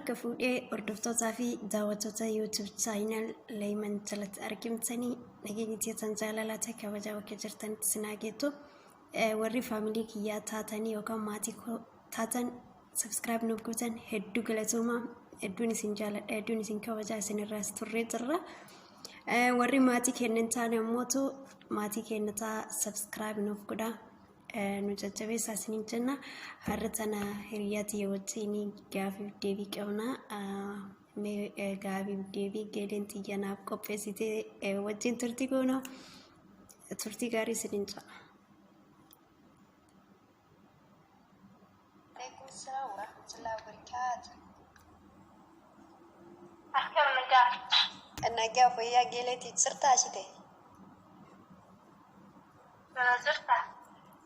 Harka fuudhee hordoftootaa fi daawwattoota YouTube channel Leeman jalatti argamtanii nageenya teessan jaalalaa ta'e kabajaa bakka jirtanitti isin haa geettu. Warri faamilii kiyyaa taatanii yookaan maatii koo taatan subscribe nuuf gootan hedduu galatoomaa. Hedduun isin jaaladha, hedduun isin kabajaa isin irraas turree jirra. Warri maatii keenya hin taane ammootu maatii keenya ta'a subscribe nuuf godhaa. Nu jajjabeessaa isiniin jenna. Har'a tana hiriyaa tiyya wajjin gaafiif deebii qabna. Mee gaafiif deebii geeleen tiyya naaf qopheessitee wajjin turtii goona. Turtii gaarii isiniin jedha. Alaikum salaam wa rahmatullahi wa barakaatu. Akkam nagaa. Nagaa fayyaa geeleetii jirtaa ashite? Tola jirta?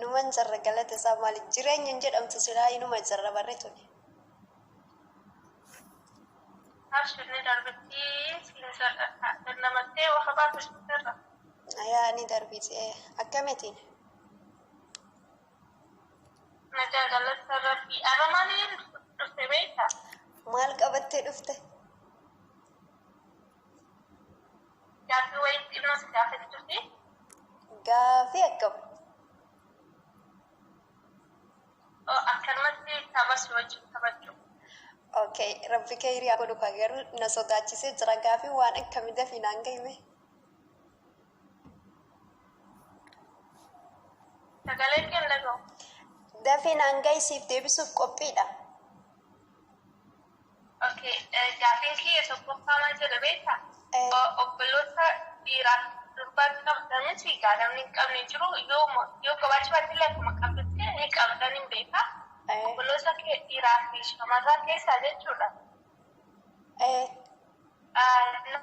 Numan jirra galata isaa maali jireenya hin jedhamtu silaa inuma jirra barre tuni. Abshir ni darbiti siin jedha. Dannamattee waxa baatu jirra. Ayaa ni darbiti akkamitiin? Nagaa galata rabbii. Arra maaliin dhufte beekta? Maal qabattee dhufte? Gaaffii wayii xinnoo si gaafachuufi. Gaafii akkam? Akkanumatti tapha si wajjin taphachuu. Okay, rabbi kee haa godhu kaa garuu na sodaachisee jira gaafii waan akkamii dafii naan gahime. Sagalee kee hin dhaga'u. Dafii naan gahi siif deebisuuf qophiidha. Okay, gaaffiin kiyya tokkoffaa maal jedha beektaa? Obboloota dhiiraaf durbaa qabda miti egaa namni hin qabne hin jiru yoo yoo qabaachuu baatte illee akkuma qabdutti ni qabda ni beeka. Obboloota kee dhiiraa fi shamarraa keessaa jechuudha.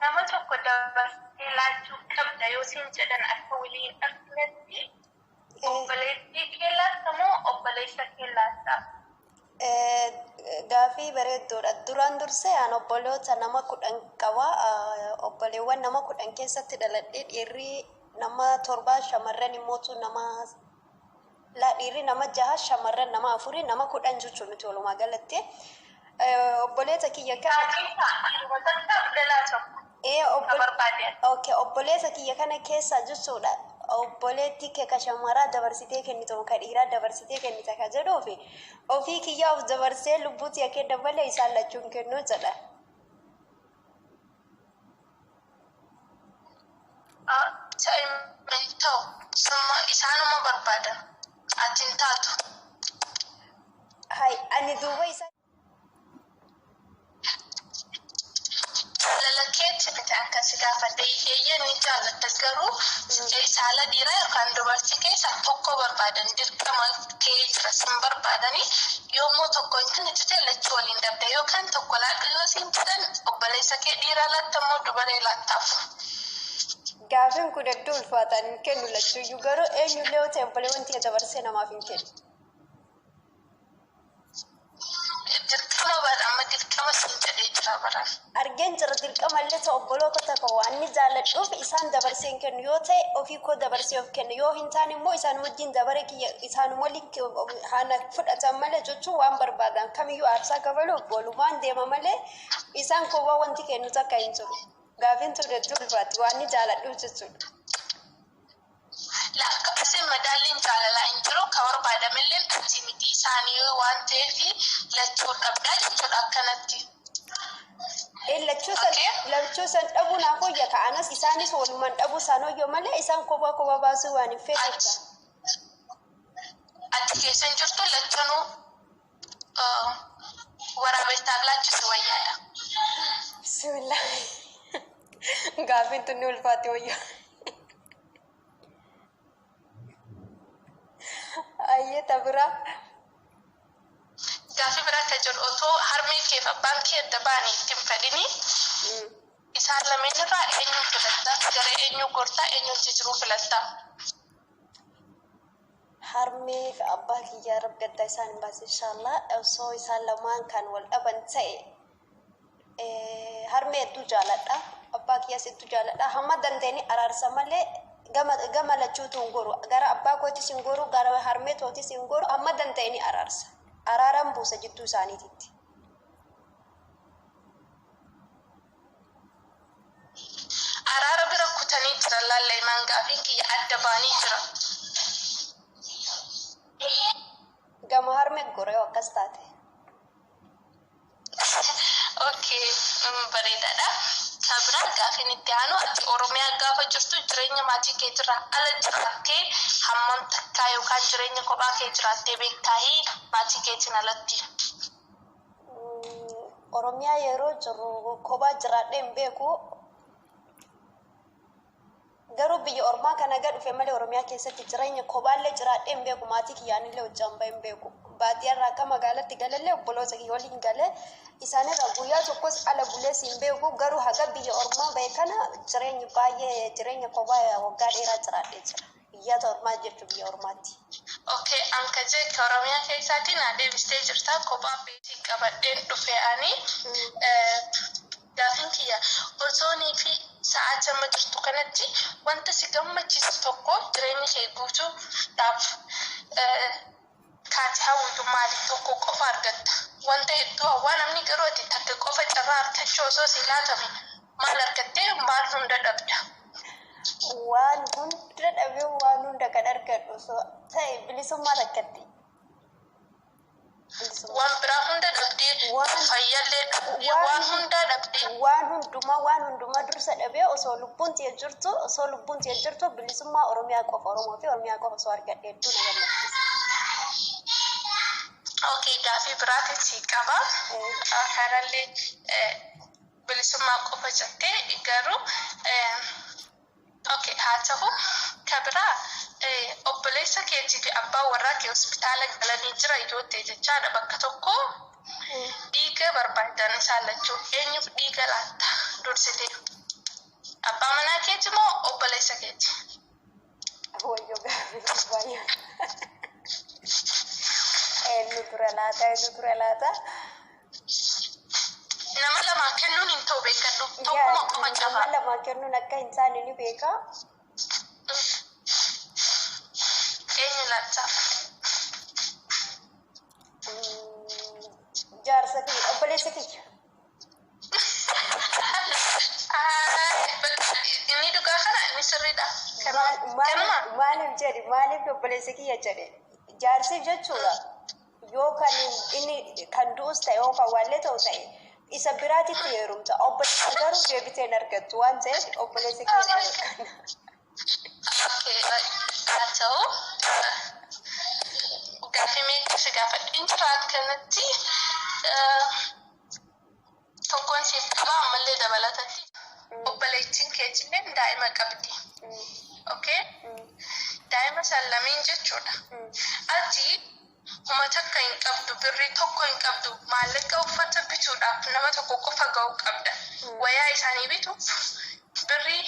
Nama tokko dabarsitee laachuu qabda yoo siin jedhan akka walii hin arginetti obboleettii kee laatta moo obboleessa kee laatta? Gaafii bareedduudha. Duraan dursee an obboloota nama 10 qaba. Obboleewwan nama 10 keessatti dhaladhee dhiirri nama torba shamarran immootu nama laa dhiirri nama jaha shamarran nama afuri nama 10 jechuun nuti walumaa galatti. Obboleessa kiyya kana Isaan keessaa dhiiruma takka dhalaa tokko. Ee Ka obbole barbaade. okay obboleessa kiyya kana keessaa jechuudha obboleetti kee ka shamaraa dabarsitee kennita moo ka dhiiraa dabarsitee kennita ka jedhuufi ofii kiyyaa of dabarsee lubbuu tiya kenna malee isaan lachuu hin kennu jedha. Hin ta'u. Summa isaanuma barbaadan. Ati hin taatu. Hay ani duuba isa Jaalala keetti miti an kan si gaafadhe. Eeyyee ni jaallatta garuu saala dhiiraa yookaan dubartii keessaa tokko barbaadan dirqama kee jira sin barbaadanii yoommoo tokko hin kennitu ta'e lachuu waliin dhabda yookaan tokko laadhu yoo siin jedhan obboleessa kee dhiiraa laatta immoo dubaree laattaaf. Gaafin kun hedduu ulfaata hin kennu lachuuyyuu garuu eenyullee yoo ta'e obboleewwan tiyya dabarsee namaaf hin kennu. Dirqama bar amma dirqama siin jedhee jira baran. Argeen jira dirqama illee ta'u obboloota takka waan ni jaalladhuuf isaan dabarsee hin kennu yoo ta'e ofii koo dabarsee of kenna yoo hin taane immoo isaan wajjin dabare kiyya isaan waliin haana fudhatan malee jechuun waan barbaadan kamiyyuu aarsaa kafaluuf walumaan deema malee isaan kowwaa wanti kennu takka hin jiru. Gaafiin tun hedduu ulfaatti waan ni jaaladhuuf jechuudha. La akkasii madaalliin jaalalaa hin jiru ka barbaadamelleen ati miti isaanii waan ta'eef lachuu dhabdaa jechuudha akkanatti. Ee lachuu san Okay. lachuu san dhabuu naaf wayya ka anas isaanis walumaan dhabuu isaan wayyo malee isaan kophaa kophaa baasuu waan hin feeneef Ati ati keessa hin jirtu lachanuu waraabessaaf laachise wayyaadha. Bismillah. Gaaffiin tun ni ulfaatti wayyo. Ayyee ta biraa. Gaaffii biraa akka jedhu otoo harmee keef abbaan kee adda ba'anii itti hin fedhini isaan lameen irraa eenyuun filatta? Gara eenyuu gortaa? Eenyuun jiruu filatta? Harmee fi abbaa kiyyaa rabbi adda isaan hin baasin inshallah osoo isaan lamaan kan wal dhaban ta'e harmee hedduu jaaladha abbaa kiyyaas hedduu jaaladha hamma dandeenye araarsa malee gama gama lachuutu hin goru gara abbaa kootis hin goru gara harmee tootis hin goru hamma dandeenye araarsa araaran buusa jidduu isaaniititti. jira laalleemaan gaafiin kiyya adda baanii jira. Gama harmee goree akkas taate. Okay, bareedaadha. Kan biraa gaafiin itti aanu, ati Oromiyaa gaafa jirtu jireenya maatii keetirraa ala jiraattee hammam takkaa yookaan jireenya kophaa kee jiraattee beektaahii maatii keetiin alatti? Oromiyaa yeroo jirru kophaa jiraadhee hin beeku. Garuu biyya ormaa kana gad dhufe malee Oromiyaa keessatti jireenya kophaallee jiraadhee hin beeku. Maatii kiyyaanillee hojjaan bahee hin beeku. Baadiyyaarraa akka magaalaatti galallee obboloota kiyya waliin galee isaanirraa guyyaa tokkos ala bulees hin beeku. Garuu haga biyya ormaa bahe kana jireenyi baay'ee jireenya kophaa waggaa dheeraa jiraadhee jira. Biyyoota ormaa jechuun biyya ormaatti. Okay, anka jee ka Oromiyaa keessaatiin na deebistee jirta. Kophaa beetii qabadheen dhufe ani. Gaafiin kiyya, osoonii fi sa'aatii amma jirtu kanatti wanta si gammachiisu tokko jireenya kee guutuudhaaf kaati hawwitu maali? Tokko qofa argatta. Wanta hedduu hawwaa namni, garuu ati takka qofa carraa argachuu osoo si laatame maal argattee maal hunda dhabda? Waan hunda dhabee waan hunda kan argadhu osoo ta'e bilisummaa takkatti. Bilisummaa. Waan biraa hunda dhabdee, fayyallee dhabdee, waan hundaa dhabdee. Waan hundumaa dursa dhabee osoo lubbuun tiyya jirtu bilisummaa Oromiyaa qofa, Oromoo fi Oromiyaa qofa osoo argadhe hedduu na gammachiisa. Okay, gaafii biraatiin si qaba. Kanallee bilisummaa qofa jettee garuu, okay, haa ta'u, ka biraa obboleessa keetii fi abbaan warraa kee hospitaala galanii jira yoo ta'e jechaadha, bakka tokko dhiiga barbaadan isaan lachuu eenyuuf dhiiga laatta dursitee? Abbaa manaa keeti moo obboleessa keeti? Wayyoo, gaafii baay'ee. Eenyu dura laata? Eenyu dura laata? Nama lamaa kennuun hin ta'u, beekadhu. Tokkuma qofa Nama caba. lama kennuun akka hin taane ni beeka. Eenyu laatta? Jaarsa kiyya, obboleessa kiyya. Inni dhugaa kana inni sirriidha. Kanuma. Maaliif jedhi? Maaliif obboleessa kiyya jedhe? Jaarsiif jechuudha. Yoo kan inni kan du'us ta'e yoo kan waallee ta'u ta'e isa biraatitti heerumta. Obboleessa garuu deebitee hin argattu waan ta'eef obboleessa kiyya jedhe. Okay, haa ta'u, gaaffii meeqa si gaafadheen jira akkanatti? Tokkoon siif qaba ammallee dabalatatti. Obboleettiin keetillee daa'ima qabdi. Okay? Daa'ima san lameen jechuudha. Ati huma takka hin qabdu, birrii tokko hin qabdu, maallaqa uffata bituudhaaf nama tokko qofa ga'uu qabda. Wayaa isaanii bituuf birrii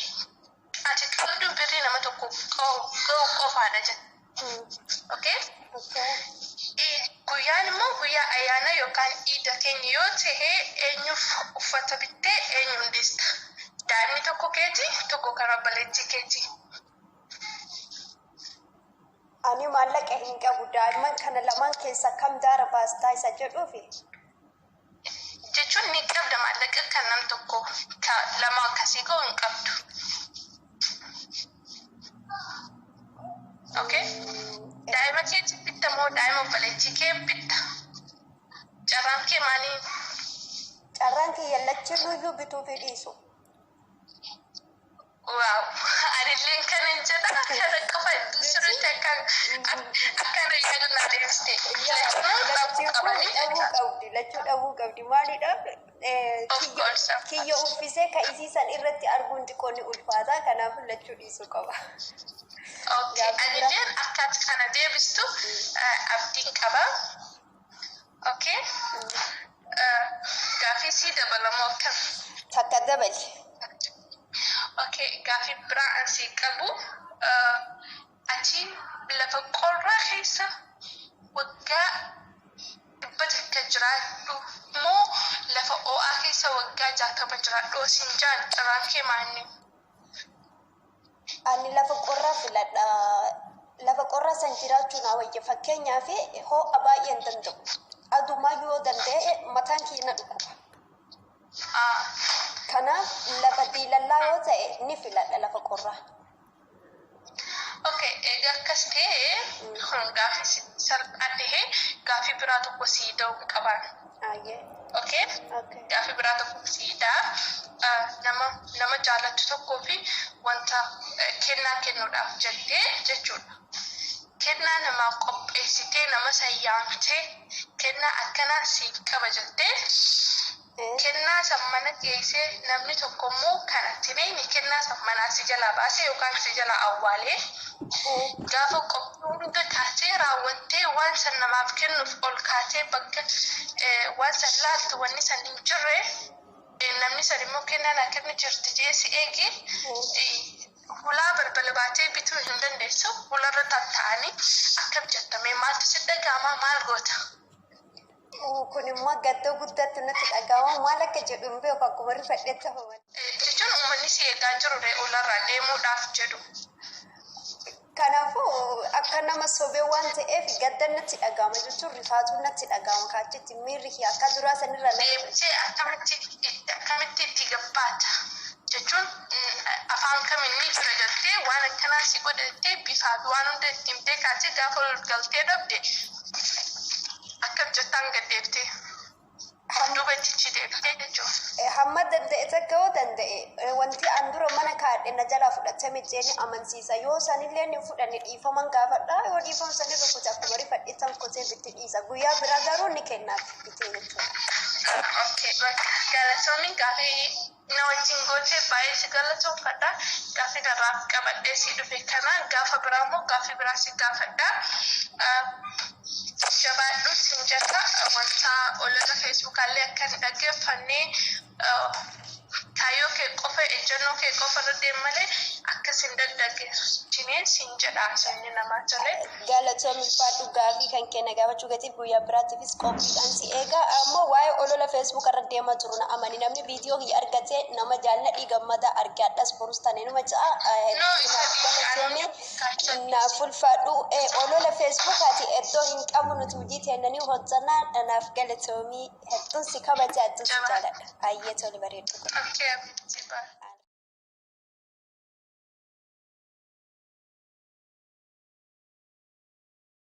ati qabdu birrii nama tokko ga'u qofaadha jette. Okay? Guyyaan immoo guyyaa ayyaana yookaan iida keenya yoo ta'e eenyuuf uffata bittee eenyuun dhiista? Daa'imni tokko keeti, tokko kan obboleettii keeti. Ani maallaqa hin qabu, daa'imman kana lamaan keessa kam daara baastaa isa jedhuufi. Jechuun ni qabda maallaqa kan nam tokko ka lama akkasii ga'u hin qabdu. Okay? Daa'ima keetti bitta moo daa'ima obboleettii kee bitta? Carraan kee maaliin? Carraan kiyya lachinuyyuu bituu fi dhiisu. Wow! Anilleen kanan jedha, kana qofa sirriitti akka akkana yaadu na deebiste. Lachinuu dhabuu Lachuu qabanii dhabuu jecha. qabdi, lachuu dhabuu qabdi. Maaliidhaaf? Of course. Kiyya uffisee ka isiisan irratti arguun xiqqoo ni ulfaata, kanaaf lachuu dhiisuu qaba. Okay, Gaaffii biraa. anilleen akka ati kana deebistu abdiin qaba. Okay? Gaaffii sii dabalamoo akkam? Takka dabali. Okay, gaaffii biraa an sii qabu, ati lafa qorraa keessa waggaa 100 jiraadhu moo lafa ho'aa keessa waggaa 60 jiraadhu osin jaan, carraan kee maanni? Ani lafa qorraa filadha. Lafa qorraa san jiraachuu naa wayya. Fakkeenyaaf, ho'a baay'ee hin danda'u. Adumaa yoo danda'e mataan kiyya na dhukkuba. Kanaaf lafa diilallaa yoo ta'e ni filadha lafa qorraa. biraa tokko sii da'uu qaban. Ayyee. Okay? Okay. Gaaffii biraa tokko siidhaa nama jaallattu tokkoo fi wanta kennaa kennuudhaaf jettee jechuudha. Kennaa namaa qopheessitee nama sayyaamtee kennaa akkanaa siif qaba jettee kennaa san mana geessee namni tokko immoo kan ati beekne kennaa san manaa si jalaa baasee yookaan si jalaa awwaalee gaafa qophii hunda kaatee raawwattee waan san namaaf kennuuf ol kaatee bakka waan san laaltu wanni san hin jirre, namni san immoo kennaa naa kennu jirti jee si eege, hulaa balbala baatee bituu hin dandeessu, hularra tatta'anii akkam jettamee maaltu si dhaga'ama, maal goota? Kun immoo gaddoo guddaatti natti dhaga'ama. Maal akka jedhu hin beeku, akkuma rifadhetti hafa. Jechuun uummanni si eegaa jiru hularraa deemuudhaaf jedhu. Kanaafuu akka nama sobee waan ta'eef gadda natti dhaga'ama jechuun rifaatuu natti dhaga'ama kaachitti miirri kiyya akka duraa sanirra natti. Deebisee akkamitti itti gabbaata jechuun afaan kamiin ni jira jettee waan akkanaa si godhattee bifaa fi waan hunda itti himtee kaatee gaafa ol galtee dhabde akkam jettaan gad deebitee duuba itti deebitee jechuudha. Hamma danda'e takka yoo danda'e wanti an dura mana kaadhe na jalaa fudhatame jeeni amansiisa. Yoo sanillee ni fudhanne dhiifaman gaafadha. Yoo dhiifama sanirra rukute akkuma rifadhe kotee bitti dhiisa. Guyyaa biraa garuu ni kennaaf bitee jechuudha. Okay, galatoomiin gaafii na wajjin gootee baay'ee si galatoomfadha. Gaafii narraa qabadhee si dhufe kana gaafa biraa immoo gaafii biraa si gaafadha. Jabaadhu sin jedha. Wanta olola Feesbuukaallee akka hin dhaggeeffannee kaayyoo kee qofa, ejjennoo kee qofa irra deemu malee akkas hin daddaggeessinee sin jedha sanyii namaa tole. Galatoomi, ulfaadhu. Gaafii kan kenna gaafachuu gatiif guyyaa biraatiifis qophiidhaan si eega. Ammoo waa'ee olola Feesbuuk irra deemaa jiru na amani, namni viidiyoo kiyya argatee nama jaalladhii gammada argaadhas borus tanee numa ja'a. No, Galatoomi, naaf ulfaadhu. Olola Feesbuukaati iddoo hin qabnu, nuti hojii teennanii hojjannaa. Naaf galatoomii, hedduun si kabaja, hedduun si jaaladha. Ayyee, tole, bareedu. Okay, abiti bye.